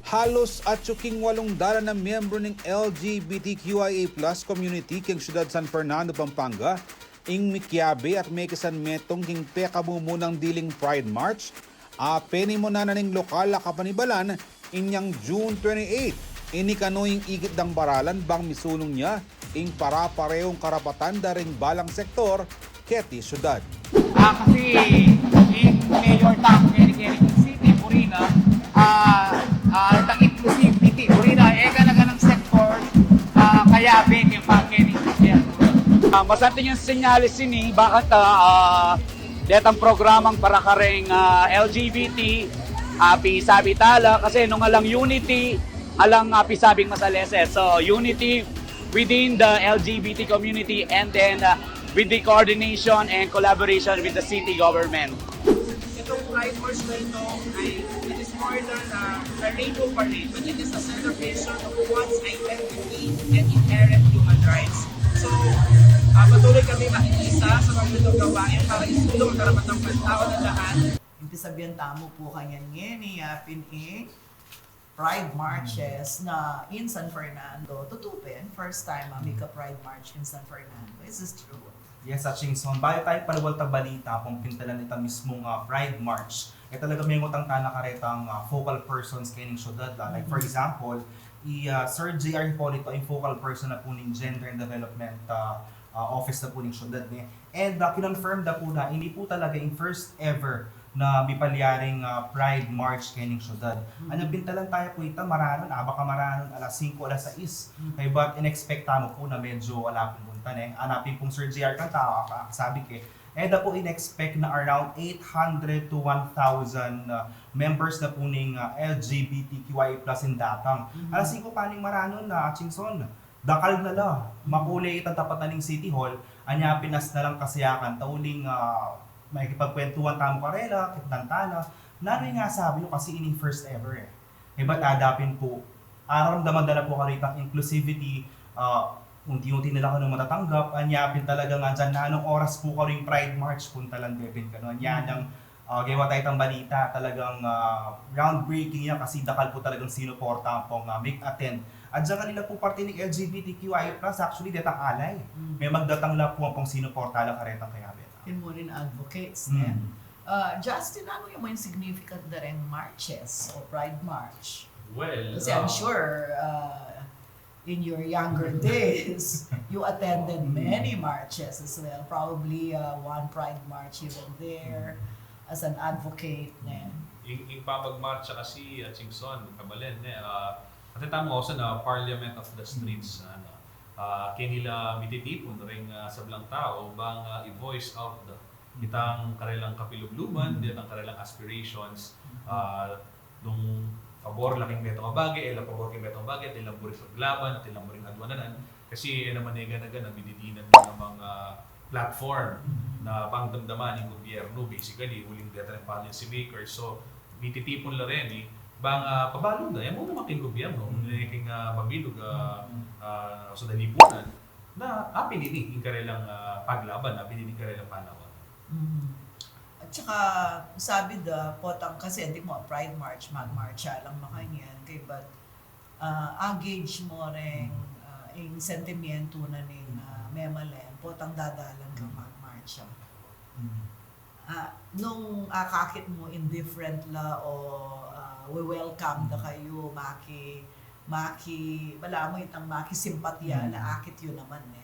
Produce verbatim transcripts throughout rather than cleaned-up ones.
Halus atyu king walung dalan a miyembru ning L G B T Q I A plus community king syudad San Fernando, Pampanga, ing mikiabe at mekisan metung king pekamumunang diling Pride March a penimunan na ning lokal a kapanibalan inyang June twenty-eight. Ini kanu ing ikit dang baralan bang misulung ya ing pare-parehung karapatan da ring balang sektor keti syudad. Ah, kasi ing mayor tamu keni, keni king city, buri na, ah, ah, itang inclusivity, buri na, e ka na ganang sektor, ah, kayabe keng pa keni king gobyerno. Ah, masanting yang senyales ini, bakit, ah, ah, detang programang para kareng, ah, L G B T, ah, pisabi tala, kasi nung alang unity, alang, ah, pisabing masalese. So, unity within the L G B T community and then, uh, with the coordination and collaboration with the city government. Itong Pride March na ito ay it is more than, uh, a rainbow parade, but it is a celebration of one's identity and inherent human rights. So, uh, patuloy kami makikisa sa mga ganitong gawain para isulong ang karapatang pantao ng lahat. Yung pisabihan tamu pu kanyan ngeni, yapin ing Pride marches na in San Fernando. Tutu pin, first time a mika Pride March in San Fernando. Is this true? Yes, Atchingson. Bale tayu palual ta balita, pung pintalan ita mismung, ah, Pride March, e talaga mengutang tana karetang, ah, focal persons kening syudad, ah. Like, for example, i, ah, Sir J R Hipolito, ing focal person na pu ning Gender and Development, ah, ah, Office na pu ning syudad, ne. And, ah, kinonfirm da pu na ini pu talaga ing first ever na mipalyaring, ah, Pride March kening syudad. Anyang pintalan taya pu ita, maranun, aba ka maranun, alas singko, alas sais. Kaybat in-expect tamu pu na medyo ala pung bunta, ne. Ana pin pung Sir J R kanta, ah, ah, sabi ke, e da pu in-expect na around eight hundred to one thousand, ah, members na pu ning, ah, L G B T Q I A plus in datang. Alas singko pa ning maranun na, Atchingson, dakal na la. Makuli itang tapat na ning City Hall, anya pin asna lang kasiyakan ta uling, ah, makikipagkwentuhan tamu karela, kitnan tala. Nanu ing asabi yu kasi ini first ever, e. Ibat ada pin pu, araramdaman da na pu karetang inclusivity, ah, unti-unti na la kanu matatanggap, anya pin talagang, ah, dyan na nung oras pu karing Pride March, puntalan de pin kanu, anya nang Ah, gaywa taya itang balita, talagang, ah, groundbreaking ya kasi dakal pu talagang sinuporta ampong, ah, make attend. At dyan kanila pu parte ning L G B T Q I A plus, actually, detang alay. Memagdatang la pu ampong sinuporta la karetang kayabe. Ken mu rin advocates, ne? Ah, Justin, nanu ya mu ing significant da reng marches o Pride March? Well, kasi I'm sure, ah, in your younger days, you attended many marches as well. Probably, uh, one Pride March here and there as an advocate, ne? Ing, ing pamagmarcha kasi, Atchingson, kabalen, ne? Ah, atin tamu ngeni na Parliament of the Streets, ano? Ah, keni la mititipun reng, ah, sablang tau bang, ah, i-voice out da itang karelang kapilubluban, itang karelang aspirations, ah, nung pabor la king metung a bage, e la pabor king metung a bage, atin lang buring paglaban, atin lang buring adwananan. Kasi e naman e gana-gana, mididinan mu namang, ah, platform na pangdamdaman ning gobyerno, basically, uling deta ring policy makers. So, mititipun la reni, bang, ah, pabalun da, e mu naman king gobyerno, e king, ah, mabilug, ah, ah, salipunan, na apin ini ing karelang, ah, paglaban, apin ini ing karelang panawan. At saka, sabi da, potang kasi, di mu, Pride March, magmarcha lang makanyan, kaybat, ah, a-gauge mu reng, ah, ing sentimiento na ning, ah, memalen, potang dadalan kang magmarcha. Ah, nung akakit mu indifferent la o, ah, we-welcome da kayu, maki, maki, balamu itang makisimpatiya la, akit yu naman, e.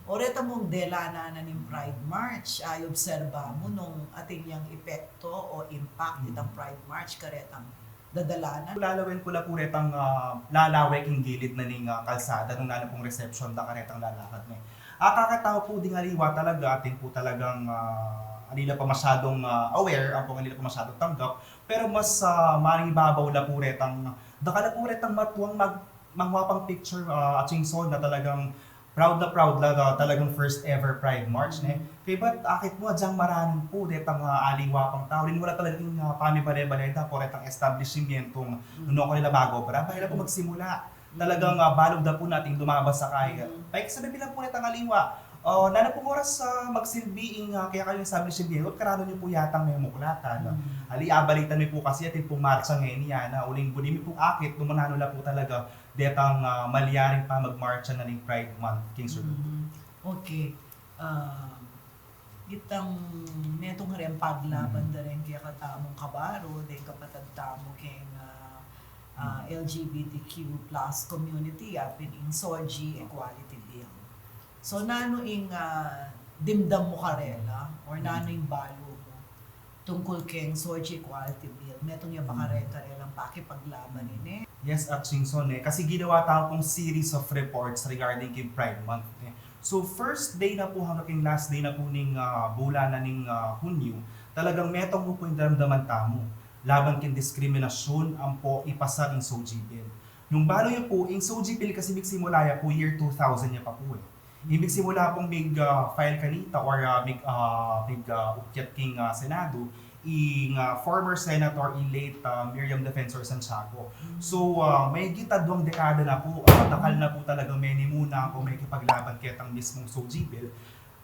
O reta mung delanan na ning Pride March, a, i-obserba mu nung atin yang epekto o impact itang Pride March karetang dadalanan. Lalawen ku la pu retang, ah, lalawe king gilid na ning, ah, kalsada nung nanu pung reception da karetang lalakad, ne. Akakit tau pu ding aliwa talaga, atin pu talagang, ah, ali la pa masyadung, ah, aware, ampong ali la pa masyadung tanggap, pero mas, ah, maring ibabaw la pu retang, dakal la pu retang matuang mag-, mangwa pang picture, ah, Atchingson, na talagang proud na proud la, ah, talagang first ever Pride March, ne? Kaybat akit mu, agyang maranun pu detang, ah, aliwa pang tau. Rin wala talagang, ah, pamibale-bale da pu retang establishmentong nung kanila mag-obra, bale la pu magsimula. Talagang, ah, balug da pu na ating lumabas a kaya. Pakisabi la pu retang aliwa, Oh, nanu pung oras sa magsilbi ing, ah, kaya kayu sabi ni Silvia, karanu niyo pu yatang memuklatan, no? Mm. Ali, abalitan mi pu kasi atin pung marcha ngeni, ana, uling buri mi pu akit, nung nanu la pu talaga detang, ah, malyaring pamagmarcha na ning Pride Month, King Sir. Mm. Okay. Ah, itang metung reng paglaban da reng kekatamung kabaru, deng kapatad tamu keng, ah, ah, L G B T Q plus community, ya pin ing SOGI Equality Bill. So, nanu ing, ah, dimdam mu karela, or nanu ing balu mu tungkul keng SOGI Equality Bill? Metung ya ba kare-, karelang pakipaglaban ini? Yes, Atchingson, eh. Kasi ginawa tamu pung series of reports regarding keng Pride Month, eh. So, first day na pu hanggang keng last day na pu ning, ah, bulan na ning, ah, Hunyo, talagang metung mu pu ing daramdaman tamu laban keng diskriminasyun ampo ipasa ing SOGI Bill. Nung balu yu pu, ing SOGI Bill kasi migsimula ya pu year two thousand ya pa pu, eh. Ibig simula pung mig, ah, file kanita or, ah, mig, ah, mig, ah, ukyat king, ah, Senado, ing, ah, former Senator i late, ah, Miriam Defensor Santiago. Mm. So, ah, may gita duang dekada na pu, ah, dakal na pu talaga menimuna o mekipaglaban ketang mismung SOGI Bill.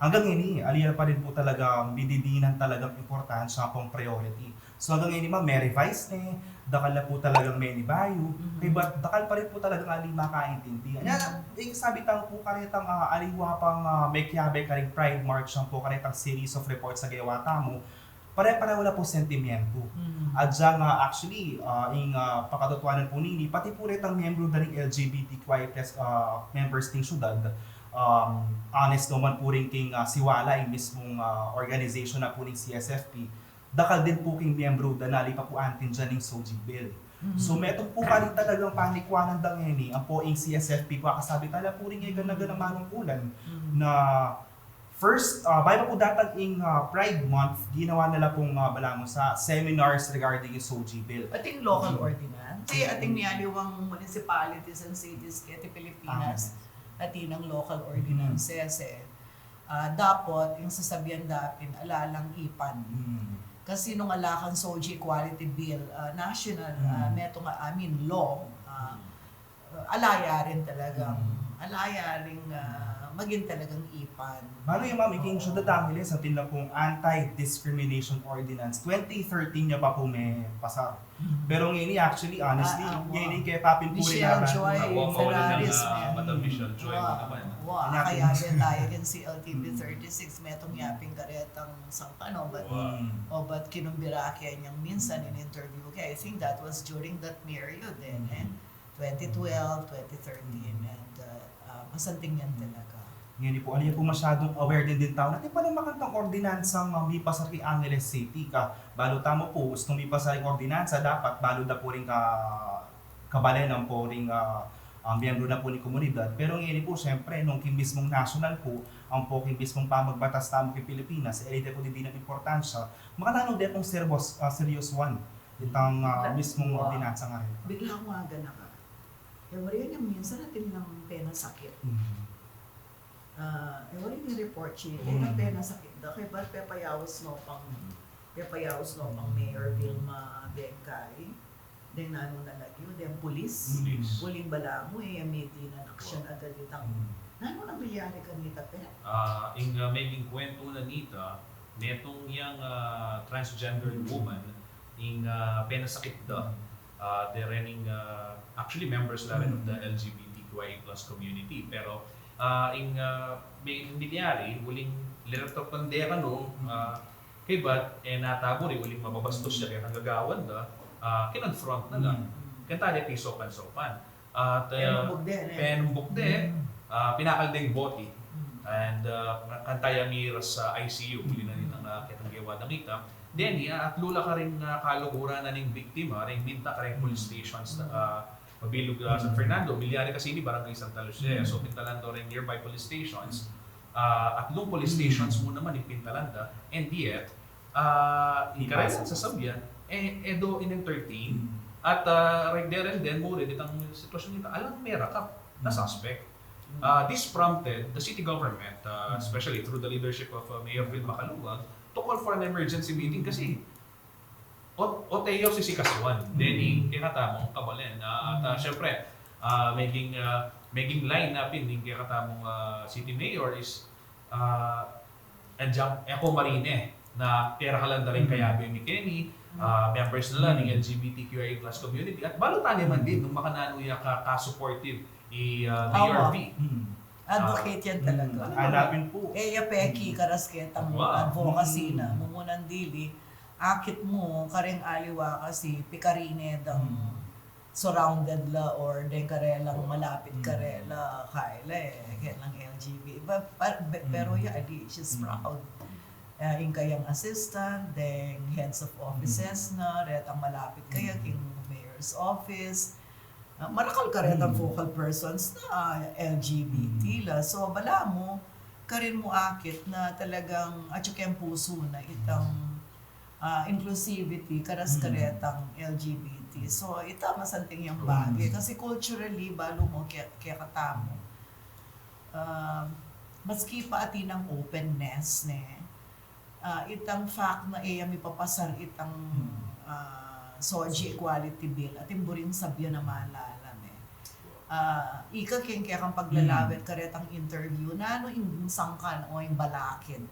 Hanggang ini, ali pa rin pu talaga binibinan talagang importansya pung priority. So, hanggang ini ma, me-revise ne, dakal na pu talagang menibayu, mhm, kaybat dakal pa rin pu talagang ali makaintindi. Anya, mhm, eh, sabi tamu pu karetang, ah, aliwa pang, ah, mekiabe karing Pride March, ampo karetang series of reports a gewa tamu, pare-pareho la pu sentimientu. Mhm. At dyan nga, actually, ah, ing, ah, pakatotohanan pu nini, pati pu retang miyembru da ring L G B T Q I plus, ah, members ning syudad, um, honest naman pu rin king, ah, siwala ing mismung, ah, organization na pu ning C S F P, dakal din pu king miyembru da na ali pa pu antin dyan ing SOGI Bill. Mhm. So, metung pu karin talagang panikwanan da ngeni, ampo ing C S F P pu, kasabi tala pu rin e gana-gana manungkulan, mhm, na first, ah, bayu pa pu datang ing, ah, Pride Month, ginawa na la pung, ah, balamu sa seminars regarding ing SOGI Bill. Ating local ordinance, e, ating mialiwang municipalities and cities keti Pilipinas, atin nang local ordinances, e. Ah, dapot, ing sasabian da pin, ala lang ipan. Mm. Kasi nung ala kang SOGI Equality Bill, ah, national, ah, metung, I mean, law, ah, ala ya rin talagang, ala ya rin, ah, maging talagang ipan. Balu ya, ma'am, iking syudad Angeles, atin la pung Anti-Discrimination Ordinance, twenty thirteen ya pa pu mepasa. Pero ngeni, actually, honestly, ngeni kaya pa pin pu rin Michelle Joy Ferraris, Madam Michelle Joy naman. Wa, kaya din tayo din si L T V thirty-six, metung ya pin karetang sangkan, obat, obat kinumbira ke niang minsan in interview ke. I think that was during that period din, e. Twenty twelve, twenty thirteen, and, uh, uh, masanting yan talaga. Ngeni pu, ali pu masyadung aware din, din tau natin pala makantang ordinansang, ah, mipasa king Angeles City ka. Balu tamu pu, ustung mipasa ing ordinansa, dapat balu da pu ring ka-, kabalen ampo ring, ah, ah, miyembru na pu ning komunidad. Pero ngeni pu, siyempre, nung king mismung nasyonal pu, ampo king mismung pamagbatas tamu king Pilipinas, e, de pu didinan importansya, makananu de pung seryos-, ah, seryosuan itang, ah, mismung ordinansa ngeni. Bigla kung aga na ka. E, wari yang minsan atin lang penasakit. Mm. Ah, e, wari yang report sheet, e, penasakit da, kaybat pepayaus no pang, pepayaus no pang Mayor Vilma Bengkay, deng nanu na lagyu, deng pulis. Pulis. Uling balamu, e, mete na ing action agad itang. Nanu nang milyari kanita, Pe? Ah, ing, ah, meging kwentu na nita, metung yang, ah, transgendered woman, ing, ah, penasakit da, ah, de reng, ah, actually members la rin of the L G B T Q I A plus community. Pero, ah, ing, ah, meging milyari, uling letter of pandera no, ah, kaybat, e, natabu rin, uling mababastos ya keng gagawan da, ah, kinonfront na la. Kanta de pisokan-sokan. At, ah, penumbuk de, e. Penumbuk de, ah, pinakal deng bote. And, ah, kanta ya miras sa I C U, uli na rin ing, ah, ketang gewa da ngeni. Then, ah, atlu la karing, ah, kaluguran na ning biktima, ring minta kareng police stations, ah, mabilug, ah, San Fernando, milyari kasi ini Barangay Santa Lucia. So, pintalan do reng nearby police stations, ah, atlung police stations mu naman ing pintalan da, and yet, ah, ing karelang sasabian, e, e do in-entertain, at, ah, right there and then, muri, itang sitwasyun nita, alang merakap na suspect. Ah, this prompted the city government, ah, especially through the leadership of, ah, Mayor Vilma Caluag, to call for an emergency meeting kasi o-, ote ya sisikasawan. Then, ing kekatamung kabalen, ah, at, ah, syempre, ah, meging, ah, meging line na pin ning kekatamung, ah, city mayor is Ah, and Jack, e ku marine na pera ka lang da rin kayabe mi keni, ah, members na la ning L G B T Q I A plus community. At balu tane man din nung makananu ya ka, ka-supportive i, ah, Mayor V. Advocate yan talaga. Hanapin po. E ya peki karas ketang advocacy na, mumunang dili, akit mu, kareng aliwa kasi, pikarine dang surrounded la or deng karelang malapit karela, kaila e, karelang L G B T. Ba, pa, be, pero ya, ali, she's proud. E, ing kayang assistant, deng heads of offices na, retang malapit kaya, king mayor's office. Ah, marakal karetang focal persons na, ah, L G B T la. So, balamu, karin mu akit na talagang atyu keng pusu na itang ah, inclusivity, karas karetang L G B T. So, ita masanting yang bage. Kasi culturally, balu mu ke, kekatamu. Ah, maski pa atin ang openness, ne? Ah, itang fact na e ya mipapasar itang, ah, SOGI Equality Bill, atin buring sabyan a malalam e. Ah, ika keng kekang paglalawit karetang interview, nanu ing sangkan o ing balakid?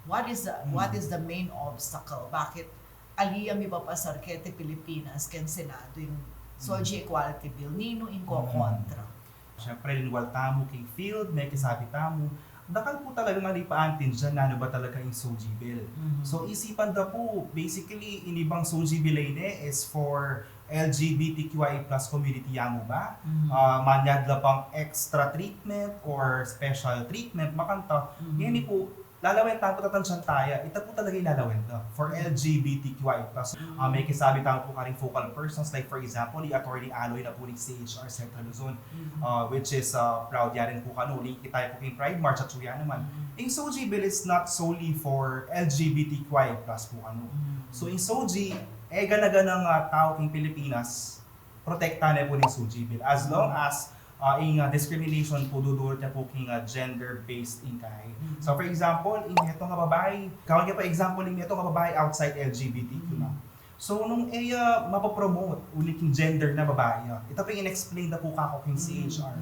What is the, what is the main obstacle? Bakit ali ya mipapasar keti Pilipinas keng Senado ing SOGI Equality Bill? Ninu ing kokontra? Siyempre, linwal tamu king field, mekisabi tamu. Dakal pu talagang alipaantin dyan nanu ba talaga ing SOGI Bill. So, isipan da pu, basically, ini bang SOGI Bill a ini is for L G B T Q I A plus community ya mu ba? Ah, manyad la bang extra treatment or special treatment, makanita. Ngeni pu, lalawen tamu, tatansian taya, ita pu talaga ing lalawen da for L G B T Q I A plus. Ah, mekisabi tamu pu karing focal persons, like for example, i Attorney Aloy na pu ning C H R Central Luzon, ah, which is, ah, proud ya rin pu kanu, uling ikit taya pu king Pride March, atyu ya naman. Ing SOGI Bill is not solely for L G B T Q I A plus pu kanu. So, ing SOGI, e gana-ganang, ah, tau king Pilipinas, protektahan ne pu ning SOGI Bill. As long as, ah, ing, ah, discrimination pu dudurut ya pu king, ah, gender-based ingkai. So, for example, ing metung a babai, kawan ke pa example, ing metung a babai outside L G B T Q na. So, nung e ya mapapromote uling king gender na babai ya, ita pu ing in-explain da pu kaku king C H R.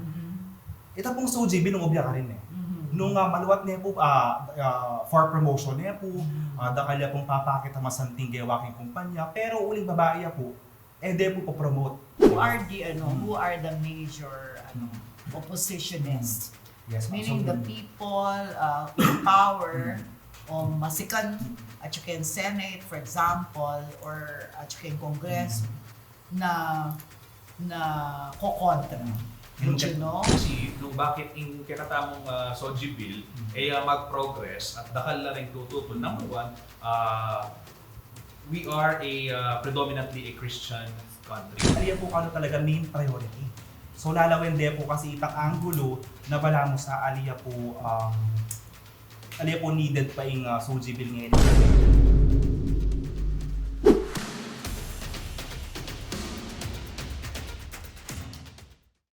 Ita pung SOGI Bill, nung obya karin e. Nung, ah, maluat ne pu, ah, ah, for promotion ne pu, ah, dakal ya pung papakit a masanting gewa king kumpanya, pero uling babai ya pu, e de pu pa-promote. Who are the, ano, who are the major, ano, oppositionists? Yes, Meaning the absolutely. People, uh, in power, o masikan, atyu keng Senate, for example, or atyu keng Congress, na, na kokontra. Would you know? Kasi nung bakit ing kekatamung, ah, SOGI Bill, e ya mag-progress at dakal la ring tututul. Number one, ah, we are a, ah, predominantly a Christian country. Ali ya pu kanu talaga main priority. So, lalawen de pu kasi itang angulo na balamu sa ali ya pu, um, ali ya pu needed pa ing, ah, SOGI Bill ngeni.